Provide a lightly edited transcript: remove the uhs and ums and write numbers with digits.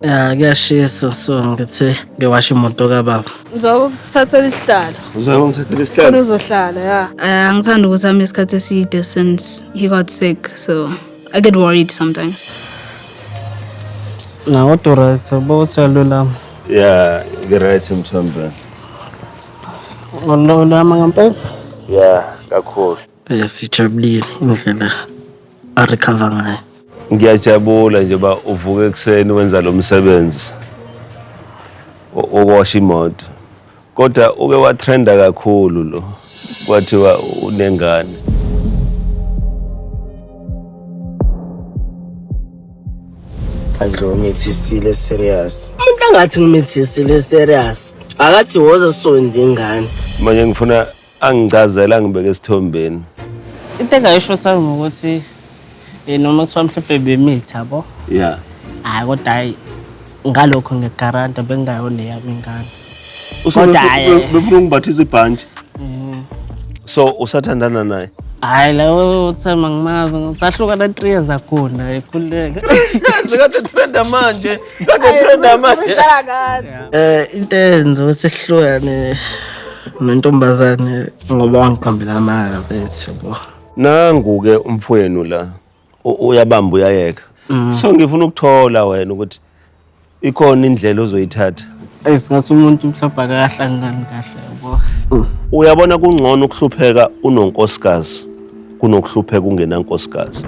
Ya kuyashisa so ngithe ngiwashe imoto kababa. Ngizokuthathela isihlalo. Uzongithathela Khona isihlalo. uzohlala ya. Angithandi ukuthi ame isikhathi eside since he got sick, so I get worried sometimes. Na kodwa right yabo uthi uyalulama. Yeah, ngiright Mthombe. Ululama ngempela? Yeah, kakhulu. Sijabulile indlela a-recover ngayo. Ngiyajabula nje ba uvuka ekuseni wenza lo msebenzi. Wokuwasha imoto. Kodwa uke watrenda kakhulu lo. Kwathiwa unengane. Andlo umithisile serious. Umuntu angathi ngimithisile serious. Akathi woza sonde ingane. Manje ngifuna angichazela angibeke esithombeni. Into engayisho thami ukuthi noma kuthiwa mhlawumbe bemithi yabo. Yeah. Hayi kodwa hayi ngalokho ngiyagaranta bengingayona eyami ingane. Kodwa hhayi. Befuna ungibathisa ibhantshi. So usathandana naye? Hayi lawo Thami angimazi ngisahlukana 3 years ago naye khululeka. Kade trenda manje. Kade trenda manje. Into eyenza ukuthi sihlukane nentombazane ngoba wangiqambela amanga mfethu yabo. Nangu ke umfowenu la. Uyabamba uyayeka. So ngifuna ukuthola wena ukuthi ikhona indlela ozoyithatha. Eyi singathi umuntu mhlawumbe akahlangani kahle yabo. Uyabona kungcono ukuhlupheka unonkosikazi kunokuhlupheka ungenankosikazi.